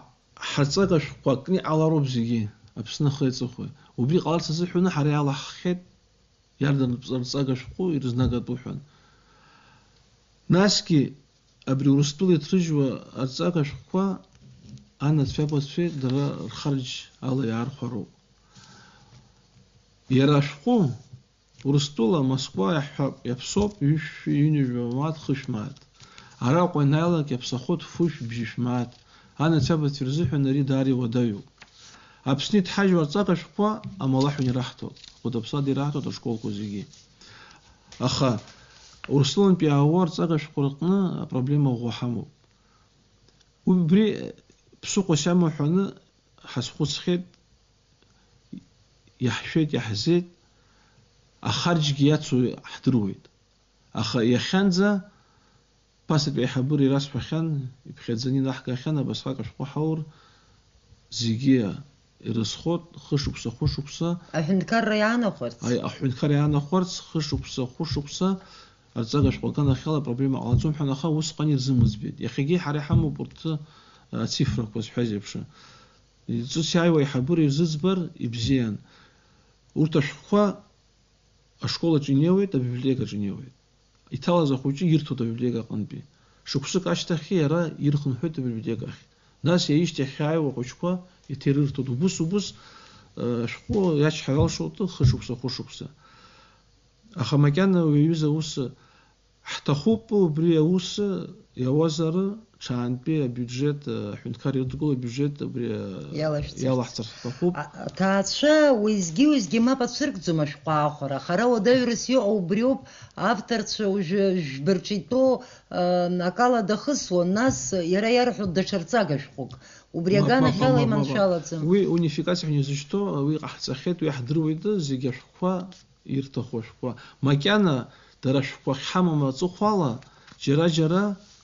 ҳарҵага шәҟәқәа акны иҟалароуп зегьы, Аԥсны ахи аҵыхәеи. Убри ҟаларц азыҳәаны ҳара иалаҳххьеит. Иарбантә рҵага шәҟәы ирызнагатәу ҳәан. Насгьы абри Урыстәыла иҭрыжьуа арҵага шәҟәқәа анацәа-абацәеи дара рхарџь ала иаархәароуп. Иара ашәҟәы Урыстәыла, Москва иаҳҳәап, иаԥсоуп ҩышәи ҩынҩажәа мааҭ, хышә мааҭ. Араҟа ианааилак иаԥсахоит фышә, бжьышә мааҭ. Анацәа-абацәа рзыҳәан ари даара иуадаҩуп. Аԥсны иҭҳажьу арҵага шәҟәқәа амалаҳәан ираҳҭоит, хәыда-ԥсада ираҳҭоит ашколқәа зегьы. Аха Урыстәылантәи иаауа арҵага шәҟәқәа рҟны апроблема ӷәӷәа ҳамоуп. Убри ԥсыхәас иамоу ҳәаны ҳазхәыцхьеит, иаҳшәеит, иаҳзеит, ахарџьгьы иацу ҳдыруеит. Аха иахьанӡа Ԥасатәи аиҳабыра ирасҳәахьан, иԥхьаӡаны инаҳгахьан, абасҟак ашәҟәы ҳаур, зегьы ирызхоит, хышықәса, хәышықәса. Аҳәынҭқарра иаанахәарц? Аи, аҳәынҭқарра иаанахәарц, хышықәса, хәышықәса, арҵага шәҟәы аганахьала апроблема ҟалаӡом ҳәа, аха усҟан ирзымыӡбеит. Иахьагьы ҳара иҳамоуп урҭ, а, ацифрақәа зҳәаз еиԥш. Ҵыс иааиуа аиҳабыра ирзыӡбар ибзиан. Урҭ ашәҟәқәа ашкол аҿы инеиуеит, абиблиотекаҿы инеиуеит. Иҭалаз ахәыҷы ирҭоит абиблиотека аҟынтәи. Шықәсык ашьҭахь иара ирхынҳәуеит абиблиотека ахь. Нас иаишьҭахь иааиуа ахәыҷқәа еиҭа ирырҭоит. Убыс, убыс, э, ашәҟәы иачҳар алшоит хышықәса, хәышықәса. Аха макьана уи аҩыза ус ҳҭахуп, убри аус иауазар, ҽаантәи абиуџьет, аҳәынҭқар ирыдгыло абиуџьет абри, Иалашәҵарц. Иалаҳҵар ҳҭахуп. А, аҭаацәа уеизгьы-уеизгьы мап ацәыркӡом ашәҟәы аахәара. Аха ара уадаҩрас иҟоу убриоуп, авторцәа уажәы жәба рҿы итәоу, а, акала дахысуан, нас иара иарҳәоит даҽа рҵага шәҟәык. Убри Мап, мап, аганахьала мап, мап, мап. Иманшәалаӡам. Уи унификациа ҳәа изышьҭоу, уи ҟаҳҵахьеит, уи иаҳдыруеит зегь ашәҟәқәа ирҭаху ашәҟәқәа. Макьана дара ашәҟәқәа ахьҳамам аҵыхәала, џьара-џьара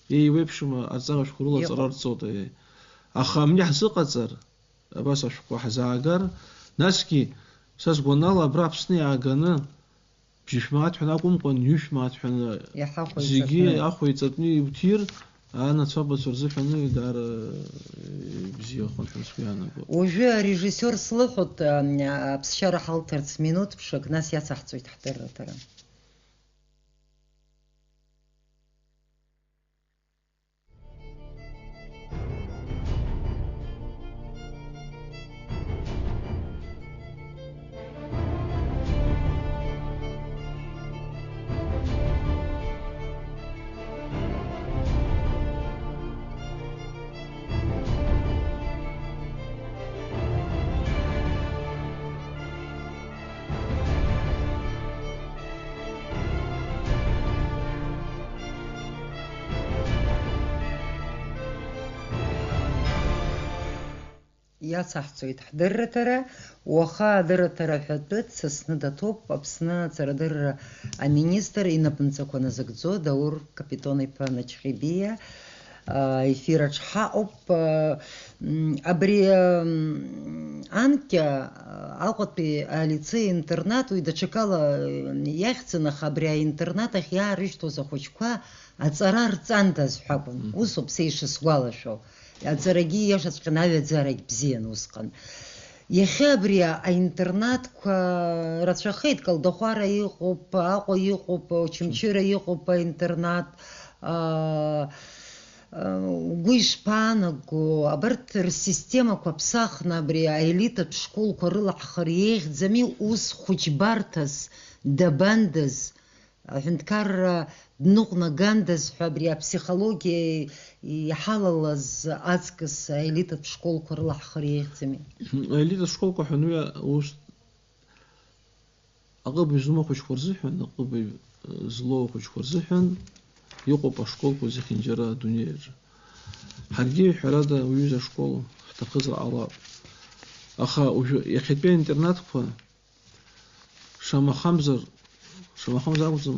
еиуеиԥшым арҵага шәҟәқәа рыла Иҟоуп. Аҵара рҵоит, аиеи. Аха абни ҳзыҟаҵар, абас ашәҟәқәа ҳзаагар, насгьы, са сгәанала, абра Аԥсны иааганы, бжьышә мааҭ ҳәа акәымкәан, ҩышә мааҭ ҳәа Иаҳахәеиҵатәны. Зегьы ахәеиҵатәны иуҭир, анацәа-абацәа рзыҳәан даара ибзиахон ҳәа сгәы иаанагоит. Уажәы арежиссиор слыҳәоит, а, аԥсшьара ҳалҭарц минуҭ ԥшак, нас иацаҳҵоит ҳдырраҭара. Иацаҳҵоит ҳдырраҭара. Уаха адырраҭара ҳәатәы дсасны даҭоуп Аԥсны аҵарадырра аминистр инапынҵақәа назыгӡо Даур Капитон-иԥа Начхьибиа. Аефир аҿы ҳаҟоуп. М, абри, м, анкьа, Аҟәатәи алицеи-интернат, уи даҽакала, м, иахьӡын, аха абри аинтернат ахь иаарышьҭуаз ахәыҷқәа аҵара рҵандаз ҳәа акәын. Мгм. Усоуп са ишысгәалашәо. Аҵарагьы ииашаҵәҟьаны аҩаӡарагь бзиан усҟан. Иахьа абри аинтернатқәа рацәахеит, Калдахәара иҟоуп, Аҟәа иҟоуп, Очамчыра иҟоуп аинтернат. Аа, угәы ишԥаанаго, абарҭ рсистемақәа ԥсахны абри аелитатә школқәа рылаҳхыр еиӷьӡами, ус хәыҷбарҭас дабандаз? Аҳәынҭқарра дныҟәнагандаз ҳәа абри аԥсихологиа иҳалалаз аҵкыс аелитатә школқәа рылаҳхыр еиӷьӡами? Аелитатә школқәа ҳәа уи ус аҟыбаҩ змоу ахәыҷқәа рзыҳәан, аҟыбаҩ, э, злоу ахәыҷқәа рзыҳәан иҟоуп ашколқәа зехьынџьара адунеи аҿы. Ҳаргьы, ҳәарада, уҩыза ашкол ҳҭахызар ҟалап. Аха уажәы иахьатәи аинтернатқәа, шамахамзар, шамахамзар акәӡам,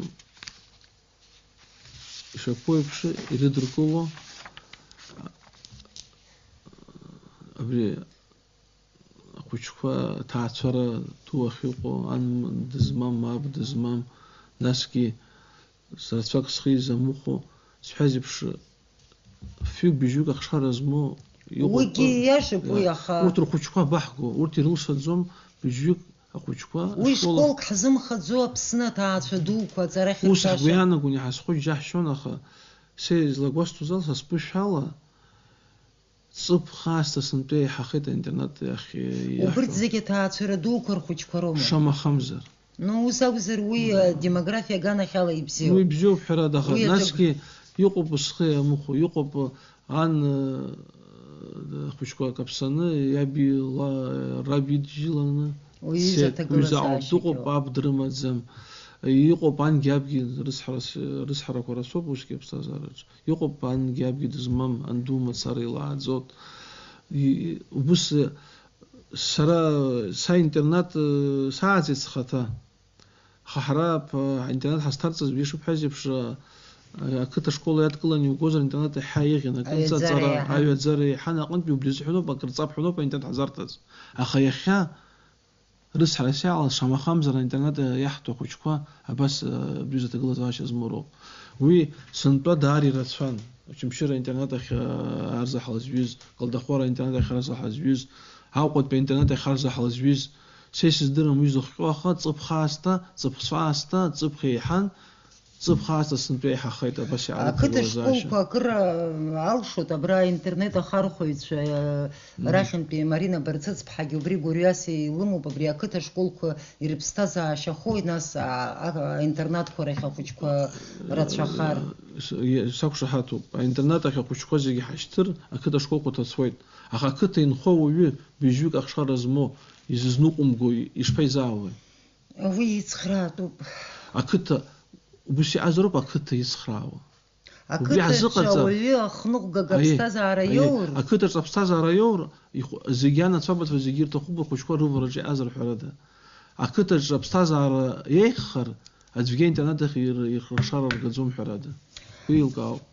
ишаԥу еиԥш ирыдыркыло абри ахәыҷқәа аҭаацәара ду ахьыҟоу, ан дызмам, мап дызмам, насгьы рацәак зхы изамыхәо, сҳәаз еиԥш, фҩык-быжьҩык ахшара змоу иҟоуп. Уигьы ииашоуп, уи, аха урҭ рхәыҷқәа абаҳго, урҭ ирылшаӡом, быжьҩык ахәыҷқәа. Уи ашкол школк ҳзымхаӡо, Аԥсны аҭаацәа дуқәа аҵара. Ус ҳгәы иаанагон, иаҳа схәыҷ џьаҳшьон, аха са излагәасҭоз ала, са сԥышәала, ҵыԥх аасҭа сынтәа еиҳахеит аинтернат ахь иаҳәо. Убырҭ зегьы аҭаацәара дуқәа рхәыҷқәа роума? Шамахамзар. Ну, ус акәзар, уи, э, демографиа аганахьала ибзиоуп. Уи бзиоуп, ҳәарада, аха уи аҿы насгьы иҟоуп зхы иамыхәо, иҟоуп ан, э, хәыҷқәа каԥсаны, иаби ла-, раб идгьыланы. Уи ҩыза дцеит. Уи ҩыза аҟоуп, ҭагылазаашьагьы дыҟоуп, ыҟоуп. Аб дрымаӡам. Иҟоуп ангьы абгьы рыцҳара-, рыцҳарақәа рацәоуп усгьы аԥсҭазаараҿы. Иҟоуп ангьы абгьы дызмам, анду мацара илааӡоит. И-, убыс, э, сара, са интернат, э, сааӡеит схаҭа. Аха ҳара п-, аинтернат ҳазҭарҵаз, ишыбҳәаз еиԥш, а, ақыҭа школ иадкыланы иугозар, аинтернат еиҳа еиӷьын, акымзаҵара, аҩаӡара еиҳан, аҟынтәи убри азыҳәаноуп, акыр ҵап ҳәа ноуп аинтернат ҳазарҭаз. Аха иахьа, рыцҳарас иаалаз, шамахамзар, аинтернат иаҳҭо ахәыҷқәа абас, а, абри аҭагылазаашьа змоу роуп. Уи сынтәа даара ирацәан. Очамчыра аинтернат ахь, а, арзаҳал зҩыз, Калдахәара аинтернат ахь арзаҳал зҩыз, Аҟәатәи аинтернат ахь арзаҳал зҩыз, са исыздырам уи зыхҟьо, аха ҵыԥх аасҭа, ҵыԥх цәа аасҭа, ҵыԥх еиҳан, ҵыԥх аасҭа сынтәа еиҳахеит, абас иаара. Ақыҭа школқәа акыр, а, алшоит, абра аинтернет ахархәаҩцәа, а, мгм, рахьынтәи Марина Барцыцԥҳагьы убри гәырҩас илымоуп, абри ақыҭа школқәа ирыԥсҭазаашьахои, нас, а, а, аинтернатқәа рахь ахәыҷқәа рацәахар? С-, е-, сақәшаҳаҭуп. Аинтернат ахь ахәыҷқәа зегьы ҳашьҭыр, ақыҭа школқәа ҭацәуеит. Аха ақыҭа инхо ауаҩы быжьҩык ахшара змоу изызныҟәымго ишԥаизаауеи? Уи ицхраатәуп. Ақыҭа, убас иҟазароуп ақыҭа ицхраауа. Убри ақыҭаҿы ҳазыҟаҵа-, ауаҩы ахныҟәгага, аиеи, аԥсҭазаара, аиеи, иоур. Ақыҭаҿы аԥсҭазаара иоур, ихә-, зегьы анацәа абацәа зегьы ирҭахуп ахәыҷқәа рывараҿы иҟазар ҳәарада. Ақыҭаҿы аԥсҭазаара иеиӷьхар, аӡәгьы аинтернет ахь ир-, ирхыршара ргаӡом ҳәарада. Уи еилкаауп.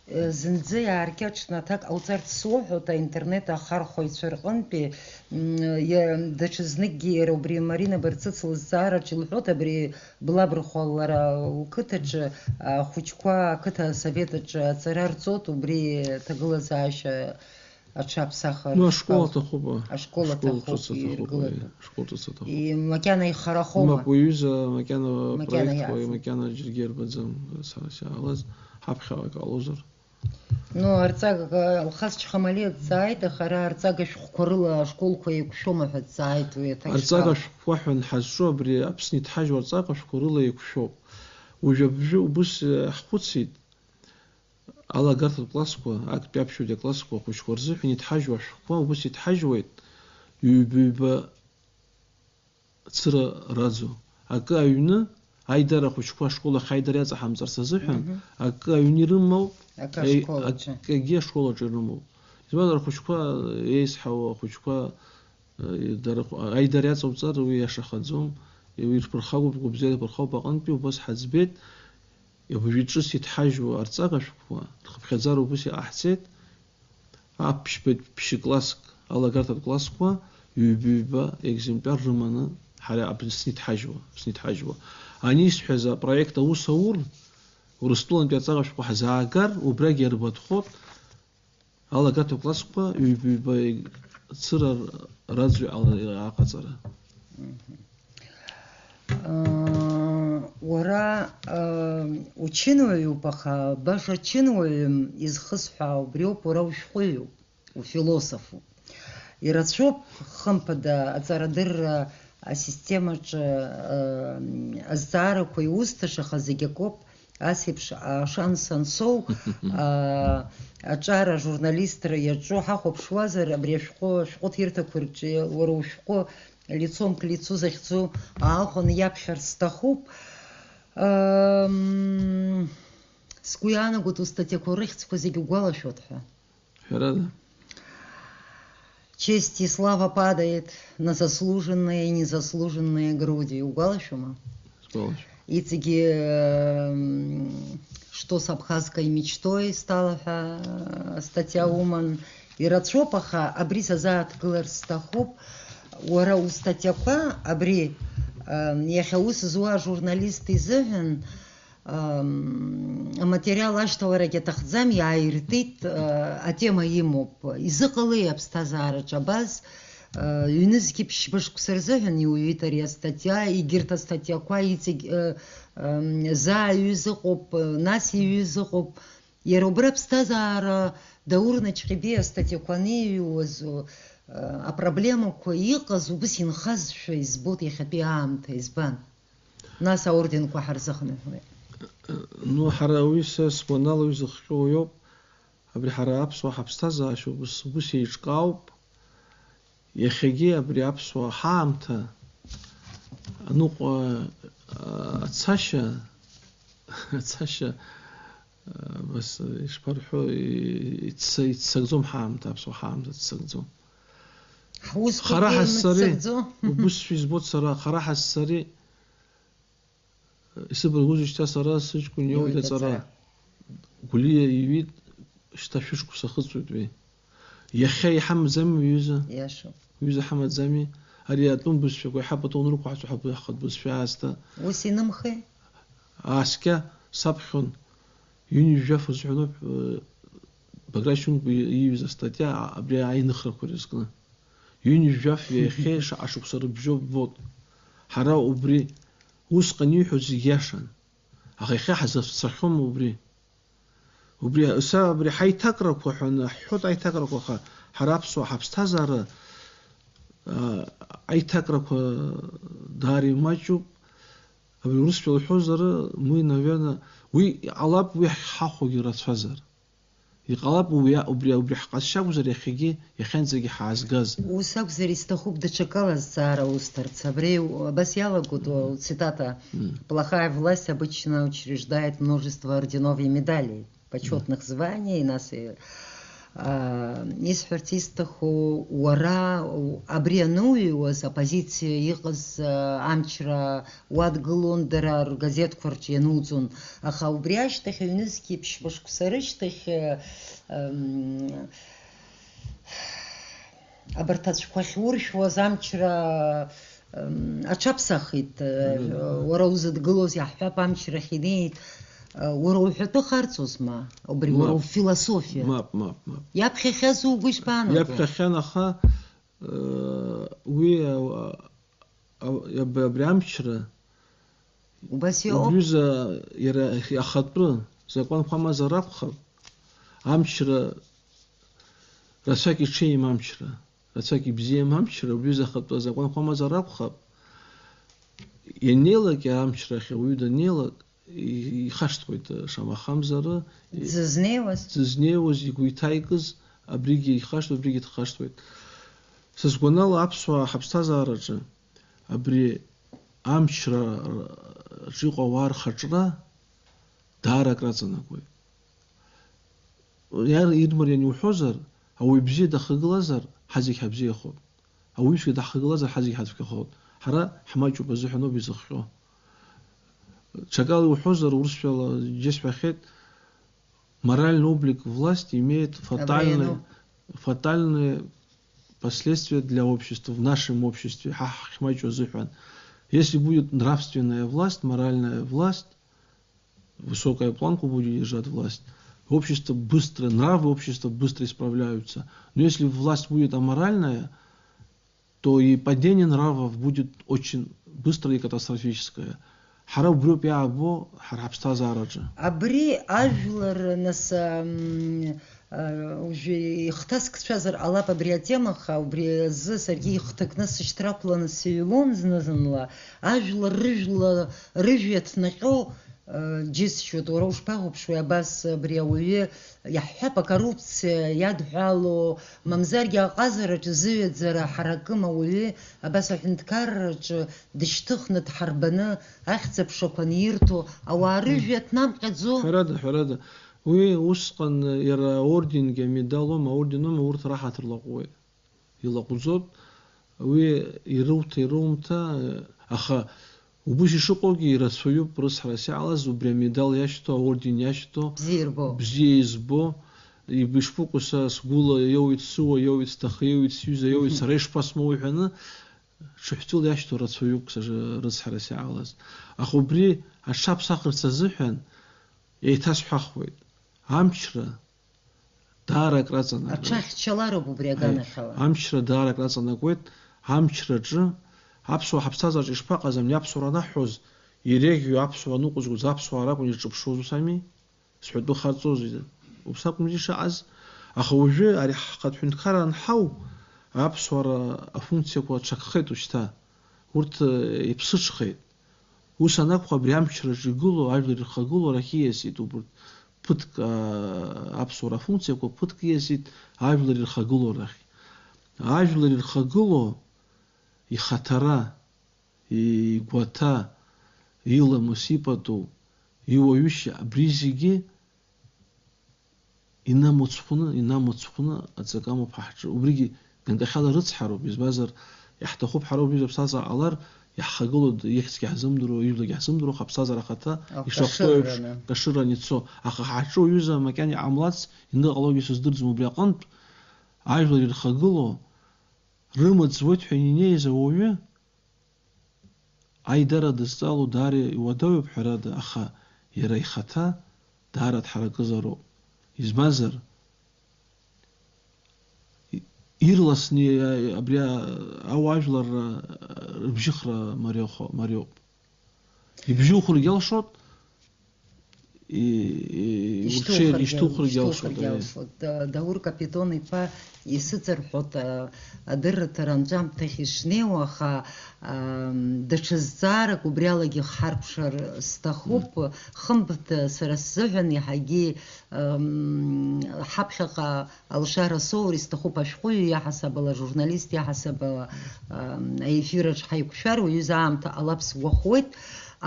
Зынӡа иааркьаҿны аҭак ҟауҵарц суҳәоит аинтернет ахархәаҩцәа рҟынтәи, м, иа-, даҽазныкгьы иара убри Марина Барцыц лызҵаараҿ илҳәоит, абри Блабрхәа лара лқыҭаҿы ахәыҷқәа ақыҭа асовет аҿы аҵара рҵоит, убри аҭагылазаашьа аҽаԥсахыр. Ну, ашкол шԥа-, аҭахуп, а. Ашкол, ашкол аҭахуп, ҿыц аҭахуп, иргылатәуп. Аиеи, ашкол ҿыц аҭахуп. И-, макьана ихарахома? Мап, уи аҩыза макьана, макьана проект, иаф-, макьана џьаргьы ирбаӡам, сара сиаалаз, ҳаԥхьаҟа ак ҟалозар. Ну, арҵага, Алхас Чхамалиа дҵааит, аха ара арҵага шәҟәқәа рыла ашколқәа еиқәшәома ҳәа дҵааит уи аҭак. Арҵага шәҟәқәа ҳәа анҳазҿу абри Аԥсны иҭҳажьу арҵага шәҟәқәа рыла еиқәшәоуп. Уажәы абжьы убыс, э, ҳхәыцит. Алагарҭатә классқәа, актәи аԥшьҩык аклассқәа ахәыҷқәа рзыҳәан иҭҳажьуа ашәҟәқәа убыс иҭҳажьуеит, ҩба-ҩба цыра раӡоу. Акы аҩны, аидара ахәыҷқәа ашкол ахь аидара иаҵаҳамҵарц азыҳәан, мгм, акы аҩны ирымоуп, акы, еи-, ашкол аҿы, акгьы ашкол аҿы ирымоуп. Избанзар, ахәыҷқәа еизҳауа, ахәыҷқәа, э, дара хә-, аидара иаҵауҵар, уи иашахаӡом, уи ирԥырхагоуп, гәабзиара ирԥырхагоуп аҟынтәи, убас ҳаӡбеит. Абыржәы ҿыц иҭҳажьуа арҵага шәҟәқәа рхыԥхьаӡара убыс иҟаҳҵеит, аԥшьбатәи ԥшькласск алагарҭатә классқәа ҩба-ҩба екземпиар рыманы ҳара Аԥсны иҭҳажьуа, Аԥсны иҭҳажьуа. Ани исҳәаз апроект аус аур, Урыстәылантәи арҵага шәҟәқәа ҳзаагар, убрагьы иарбатәхоит, алагарҭатә классқәа ҩба-ҩба цыра раӡәы ала-, аҟаҵара. Мгм. Аа, уара, аа, учынуаҩуп, аха баша чынуаҩым изхысҳәаау убриоуп, уара ушәҟәыҩҩуп, уфилософуп. Ирацәоуп, хымԥада, аҵарадырра асистемаҿы, аа, азҵаарақәа иузҭаша, аха зегь акоуп. Ас еиԥш ашанс ансоу, аа, аҿар ажурналистра иаҿу ҳахәаԥшуазар, абри ашәҟәы, ашәҟәыҭирҭақәа рҿы уара ушәҟәы лицом к лицу захьӡу ааҟәаны иаԥхьар сҭахуп. Ам, сгәы иаанагоит устатиақәа рыхьӡқәа зегьы угәалашәоит ҳәа. Ҳәарада. Честь и слава падает на заслуженные и незаслуженные груди. Угәалашәома? Сгәалашәом. Иҵегьы, м, «Что с абхазской мечтой стало» ҳәа, э, статья уман. Ирацәоуп, аха абри сазааҭгылар сҭахуп. Уара устатиақәа абри, э, иахьа аус зуа ажурналист изыҳәан, Ам, аматериал ашьҭаларагьы аҭахӡам, иааиртит, а, атема имоуп. Изыҟалеи аԥсҭазаараҿы абас, а, ҩнызқьи ԥшьба шықәса рзыҳәан иуҩит ари астатиа, егьырҭ астатиақәа иҵегь, а, ам, заа иҩыз ыҟоуп, а, нас иҩыз ыҟоуп. Иара убра аԥсҭазаара Даур Наҷҟьебиа астатиақәа анеиҩуаз, а, апроблемақәа иҟаз убыс инхазшәа избоит иахьатәи аамҭа. Избан? Нас аорденқәа ҳарзыхынҳәуеит. Ну, ҳара уи са сгәанала уи зыхҟьо уиоуп. Абри ҳара аԥсуаа ҳаԥсҭазаашьа убыс, убыс еиҿкаауп. Иахьагьы абри аԥсуаа ҳаамҭа аныҟәа, а, ацашьа, ацашьа, а, бас, ишԥарҳәо, и-, ицца-, иццакӡом ҳаамҭа, аԥсуаа ҳаамҭа ццакӡом. Ҳусқәагьы Хара ҳазцари? Мыццакӡо. Убыс шәизбоит сара, хара ҳазцари? Исыбаргәузеи шьҭа сара сыҷкәын иоуит, иоуит аҵара. Аҵара. Гәлиа иҩит, шьҭа шәышықәса ахыҵуеит уи. Иахьа иҳамаӡами уҩыза? Иашоуп. Уҩыза ҳамаӡами? Ари атәым бызшәақәа иҳабаҭоу нрықәаҳҵо ҳәа быххатә бызшәа аасҭа. Ус инымхеи? Ааскьа саԥхьон, ҩынҩажәа ф-, узҳәаноуп, э, Баграт Шьынқәба ииҩыз астатиа, а-, абри аиныхрақәа ирызкны. Ҩынҩажәа ф-, иахьа шаҟа шықәса рыбжьоу ббоит. Ҳара убри усҟан ииҳәоз зегь иашан. Аха иахьа ҳазацәцахьоума убри? Убри, са абри ҳаиҭакрақәа ҳәа анаҳҳәоит, аиҭакрақәа, аха ҳара аԥсуаа ҳаԥсҭазаара, а, аиҭакрақәа даара имаҷуп. Абри урысшәа лҳәозар, уи, наверное, уи иҟалап, уи ҳахәогьы рацәазар. Иҟалап, уи, убри, убри ҳҟазшьа акәзар иахьагьы, иахьанӡагьы ҳаазгаз. Ус акәзар, исҭахуп даҽакала азҵаара усҭарц. Абри абас иалагоит, уа, уцитата: Мм. «Плохая власть обычно учреждает множество орденов и медалей, почётных званий», и нас, и, а, исҳәарц исҭаху, уара, у-, абри ануҩуаз, оппозициа иҟаз, а, амчра уадгылон, дара ргазеҭқәа рҿы иануҵон. Аха убри ашьҭахь, аҩнызқьи ԥшьба шықәса рышьҭахь, э, м, абарҭ ацәқәа ахьуршәуаз амчра, м, аҽаԥсахит. Э, Мгм. Уара узыдгылоз иаҳҳәап, амчрахь инеит. Э, уара уҳәатәы харҵозма? Убри уара Мап. Уфилософиа. Мап, мап, мап. Иаԥхьахьаз угәы ишԥаанаго? Иаԥхьахьан, аха, э, уи, а, а, аб-, абри амчра Убас иҟоуп. Убҩыза иара ахатәы закәанқәа амазар акәхап, амчра рацәак иҽеим амчра, рацәак ибзиам амчра, убҩыза ахатәы азакәанқәа амазар акәхап, ианнеилак, иара амчрахь ауаҩы даннеилак, и-, ихашҭуеит, шамахамзар, и-, Дзызнеиуаз? Дзызнеиуаз, игәы иҭаикыз, абригьы ихашҭуеит, абригьы дхашҭуеит. Са сгәанала, аԥсуаа ҳаԥсҭазаараҿы абри амчра рҿы иҟоу ауаа рхаҿра даара акраҵанакуеит. Иар-, ирмариан иуҳәозар, ауаҩ бзиа дахагылазар, ҳазегь ҳабзиахоит. Ауаҩы цәгьа дахагылазар, ҳазегь ҳацәгьахоит. Ҳара ҳмаҷуп азыҳәаноуп изыхҟьо. Ҽакала иуҳәозар, урысшәала џьа сҳәахьеит, моральный облик власти имеет фатальные, фатальные последствия для общества, в нашем обществе, ҳа ҳахьмаҷу азыҳәан. Если будет нравственная власть, моральная власть, высокая планку будет держать власть, общество быстро, нравы общества быстро исправляются. Но если власть будет аморальная, то и падение нравов будет очень быстрое и катастрофическое. Ҳара убриоуп иаабо, ҳара ҳаԥсҭазаараҿы. Абри ажәлар, нас, ам, а, уажәы ихҭаскцәазар ҟалап абри атема, аха убри азы саргьы ихҭакны сышьҭрақәланы сыҩлон зны-зынла. Ажәлар рыжәла, рыжәҩа ҭнаҟьо, а, џьысшьоит. Уара ушԥахәаԥшуеи абас абри ауаҩы? Иаҳҳәап, акоррупциа иадҳәало, мамзаргьы аҟазараҿы зыҩаӡара ҳаракым ауаҩы абас аҳәынҭқарраҿы дышьҭыхны, дҳарбаны, ахьӡ-аԥшақәа анирҭо, ауаа рыжәҩа ҭнамҟьаӡо. Ҳәарада, ҳәарада, уи усҟан иара аорденгьы амедал аума, аорден аума, урҭ раҳаҭыр лаҟәуеит. Илаҟәӡоуп, уи ирылҭа, ирылымҭа, аха убыс ишыҟоугьы ирацәаҩуп рыцҳарас иҟалаз, убри амедал иашьҭоу, аорден иашьҭоу, бзиа ирбо, бзиа избо, иб-, ишԥыкәу, са сгәыла иоуит, сыуа иоуит, сҭахы иоуит, сҩыза иоуит, сара ишԥасмоу ҳәаны, ҽыҳәҵәыла иашьҭоу рацәаҩуп, к сожа-, рыцҳарас иҟалаз. Аха убри аҽаԥсахырц азыҳәан еиҭасҳәахуеит, амчра даара акраҵанакуеит. Аҽахьчалароуп убри аганахьала. Амчра даара акраҵанакуеит, амчраҿы аԥсуаа ҳаԥсҭазаараҿы ишԥаҟаз, ани аԥсуара анаҳҳәоз, иреиӷьу аԥсуаа ныҟәызгоз аԥсуаа ракәын ирҿыԥшуаз, ус ами? Сҳәатәы харҵозеи? Убас акәымзи ишаҟаз. Аха уажәы ари ҳхатә ҳәынҭқарра анҳау, аԥсуара афункциақәа ҽакхеит ушьҭа. Урҭ, э, иԥсыҽхеит. Ус анакәха, абри амчраҿы игылоу, ажәлар ирхагылоу арахь ииасит убырҭ. Ԥыҭк, аа, аԥсуара афункциақәа ԥыҭк ииасит ажәлар ирхагылоу арахь. Ажәлар ирхагылоу ихаҭара, игәаҭа, иламыс, ипату, иуаҩышьа, абри зегьы инамыцхәны, инамыцхәны аҵакы амоуп ҳа ҳҿы. Убригьы ганкахьала рыцҳароуп, избанзар, иаҳҭахуп ҳара убри аԥсҭазаара ҟалар, иаҳхагылоу ихьӡгьы ҳзымдыруа, ижәлагьы ҳзымдыруа, аха аԥсҭазаара ахаҭа ишахәҭоу еиԥш, кашырраны, кашырраны ицо. Аха ҳа ҳҿы уаҩыза макьана иҟамлац, ианыҟалогьы сыздырӡом, убри аҟынтә ажәлар ирхагылоу, рымаҵ зуеит ҳәа инеиз ауаҩы, аидара дызҵало даара иуадаҩуп, ҳәарада, аха иара ихаҭа даара дҳаракызароуп. Избанзар, и-, ирласны абри а-, ауаажәларра рыбжьыхра мариохо-, мариоуп. Ибжьухыргьы алшоит, и-, и-, урҽеир ишьҭухыргьы алшоит, ишьҭухыргьы алшоит. Да-, Даур Капитон-иԥа исыҵарҳәоит, а, адырраҭара анҵәамҭахь ишнеиуа, аха, ам, даҽа зҵаарак убри алагьы хҳаркәшар сҭахуп. Мм. Хымԥада, сара сзыҳәан иаҳагьы, ам, ҳаԥхьаҟа алшара соур исҭахуп ашәҟәыҩҩы иаҳасабала, ажурналист иаҳасабала, ам, аефираҿ ҳаиқәшәар, уаҩыза аамҭа ҟалап сгәахәуеит,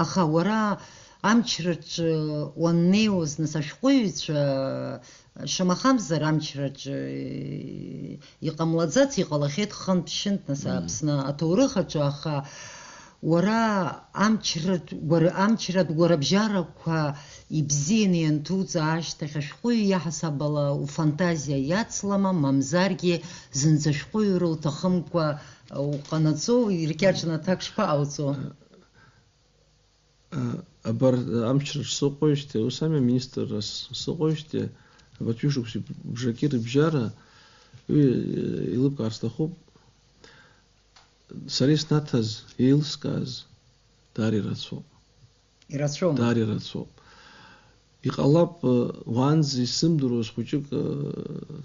аха уара амчраҿы уаннеиуаз, нас, ашәҟәыҩҩцәа, шамахамзар, амчраҿы иҟамлаӡац, иҟалахьеит хынтә-шьынтә, нас, Мм. Аԥсны аҭоурых аҿы, аха уара амчратә гәара-, амчратә гәарабжьарақәа ибзианы ианҭуҵаа ашьҭахь, ашәҟәыҩҩы иаҳасабала уфантазиа иацлама, мамзаргьы зынӡа шәҟәыҩҩра уҭахымкәа уҟанаҵоу, иркьаҿны аҭак шԥаҟауҵо? Абар, амчраҿ сыҟоижьҭеи, ус ами, аминистрра с-, сыҟоижьҭеи, абарҭ ҩышықәсеи бжаки рыбжьара, уи, еилыбкаар сҭахуп. Сара иснаҭаз, еилыскааз, даара ирацәоуп. Ирацәоума? Даара ирацәоуп. Иҟалап, уаанӡа исзымдыруаз хәыҷык,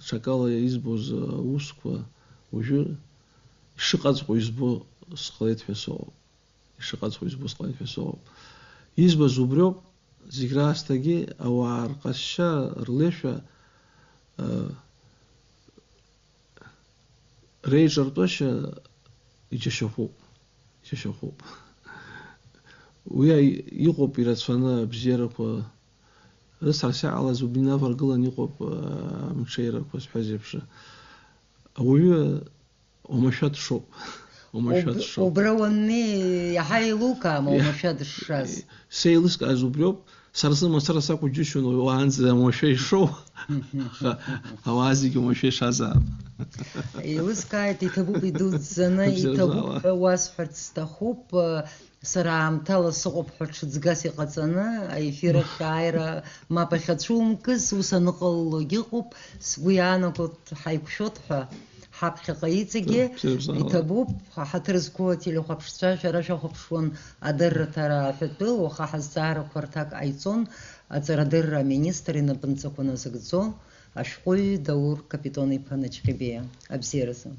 ҽакала избоз аусқәа, уажәы ишыҟаҵәҟьоу избо сҟалеит ҳәа сыҟоуп. Ишыҟаҵәҟьоу избо сҟалеит ҳәа сыҟоуп. Избаз убриоуп, зегь раасҭагьы ауаа рҟазшьа, рлеишәа, э, реиҿартәышьа иџьашьахәуп, иџьашьахәуп. Уи аи-, иҟоуп ирацәаны абзиарақәа, рыцҳарас иҟалаз убри инаваргылан иҟоуп, э, амҽеирақәа, сҳәаз еиԥш. Ауаҩы Уамашәа дшоуп. Уамашәа Уб- дшоу. Убра уаннеи иаҳа еилукаам уамашәа дышшаз. Сеилыскааз убриоуп, сара сымацара сакәу џьысшьон уаанӡа уамашәа ишоу. Аха ауаа зегьы уамашәа ишазаап. Еилыскааит, иҭабуп идуӡӡаны, Абзиара иҭабуп бзала. Ҳәа уасҳәарц сҭахуп. Сара аамҭала сыҟоуп ҳәа ҽыӡгас иҟаҵаны, аефир ахь ааира мап ахьацәумкыз, ус аныҟалалогь ыҟоуп, сгәы иаанагоит ҳаиқәшәот ҳәа ҳаԥхьаҟа иҵегьы Абзиара бзала. Иҭабуп, ҳаҭыр зқәу ателехәаԥшцәа шәара шәахәаԥшуан адырраҭара аҳәатәы, уаха ҳазҵаарақәа рҭак ҟаиҵон, аҵарадырра аминистр инапынҵақәа назыгӡо ашәҟәыҩҩы Даур Капитон-иԥа Наҷҟьебиа. Абзиаразы.